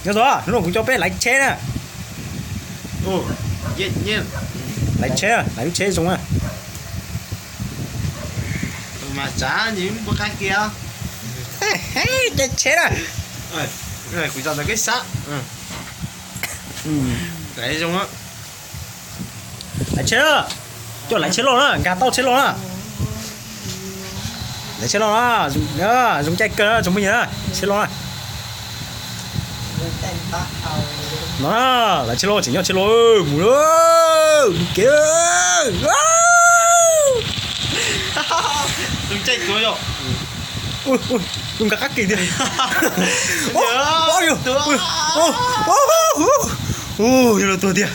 Nyob zoo, hnub no kuv coj peb laiv tsheb na. Laiv tsheb, laiv lub tsheb zoo na. Caij tsheb na. Laiv tsheb, coj laiv tsheb loj na, nkag tau tsheb loj na. Laiv tsheb loj na, zoo caij kawg tsoom phooj ywg na, tsheb loj na. No, laiv tsheb loj tseem nyob tsheb loj mus lawm, mus kev. Nkag qab ke tiag. Yog los tuag tiag.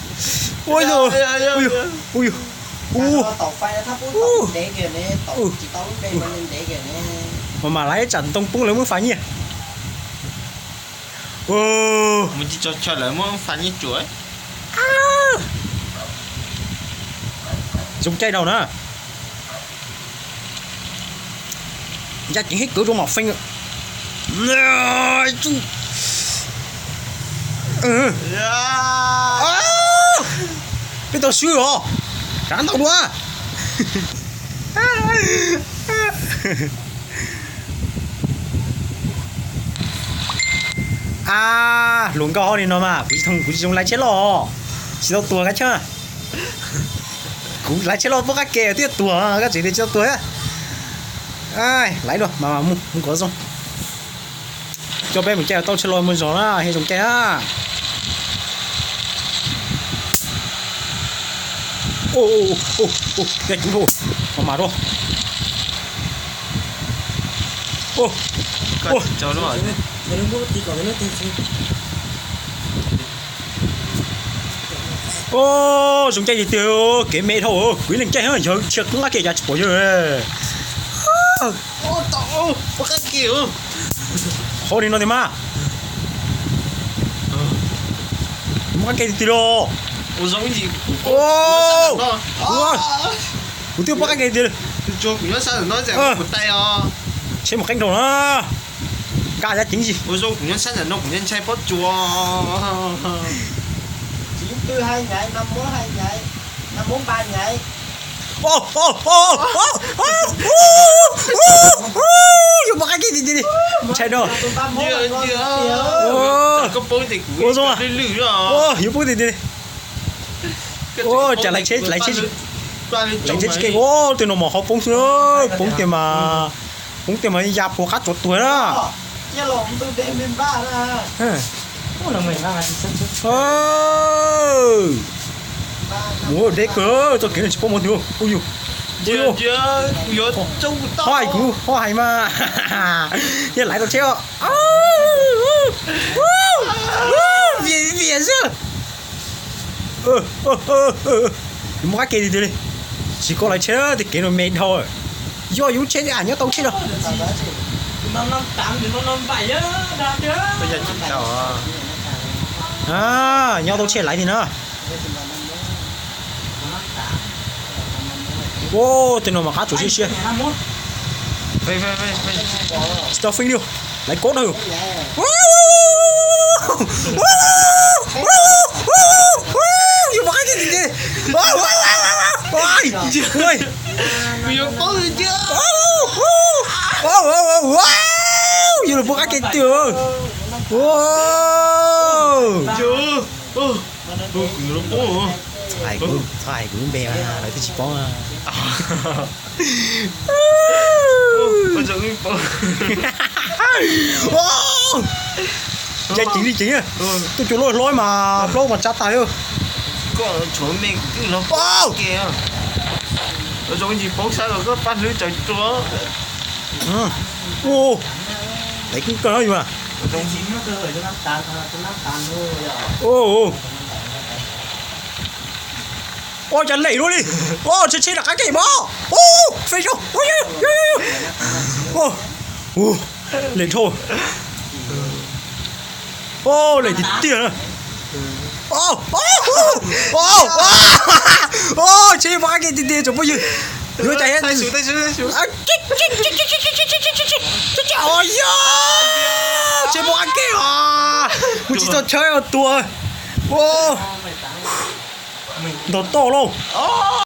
Ua mas laiv tsam ntoo poob lawv muab fas nyiaj. Zoo caij dhau na. Ncaj ceev heev kawg rau mam feej. Peb tau swb os, rov ntau dua. A, hluas nkauj hauv li no mas kuv tsis zoo laiv tsheb loj, tsis tau tuag kab chab. Kuv laiv tsheb loj poob qab ke twb tuag, koj tseem tias tsis tau tuag. Laiv dua mas mus, mus kom zoo. Coj peb mus caij tau tsheb loj mus zog na, thiaj zoo caij na. Caij cuv dhau, mas mas rau. Zoo caij tiag tiag, kev me dhau, kuv ib leeg caij yawg tshia koob qab ke cas tsis pom yawg. Qhov li no tiag mas. Muab qab ke tiag tiag los. Kuv twb muab qab ke tiag. Tsheb mus qeeb dhau na. Nkaj yab ceev zis. Yuav poob qab ke tiag tiag li. Ntshai no. Ua zoo, yuav poob tiag tiag li. Cas laiv tsheb, laiv tsheb tsis keej, tej no mas qhov poob xwb, poob tiag mas, poob tiag mas ya puas qab tsuav tuag na. Mus deb kawg, txoj kev no tsis paub mus twg. Ua yus, ua yus, ho hais kuv, ho hais mas. Thiaj laiv tau tsheb os. Vias vias xwb. Yuav muab qab ke tiag tiag li. Tsis koj laiv tsheb tej kev no me dhau. Yog yus tsheb li as nyob tau tsheb no. Nyob tau tsheb laiv li na. Ua, tej no mas qab tsuas siab siab. Tsis tau feej li, laiv kob dhau. Yuav poob qab ke tiag tiag. Yuav los poob qab ke tiag. Hais kuv, txhob hais kuv lub npe mas lawv twb tsis paub. Caij ceev li ceev, tuaj cua loj hlob mas plaub mas tsa tas. Laiv kub kawg yus. Ua cas lem luaj li. Ua tsheb tsheb rov qab kev mog. Ua, feem zoo. Ua, lem dhau. Ua, lem tiag tiag na. Ua, tsheb muaj qab ke tiag tiag tsoom phooj ywg. Yuav cas thiab. Ua yog, tsheb muaj qab ke os. Kuv tsis txaus tshawb os tuag. Ntog toj lauj.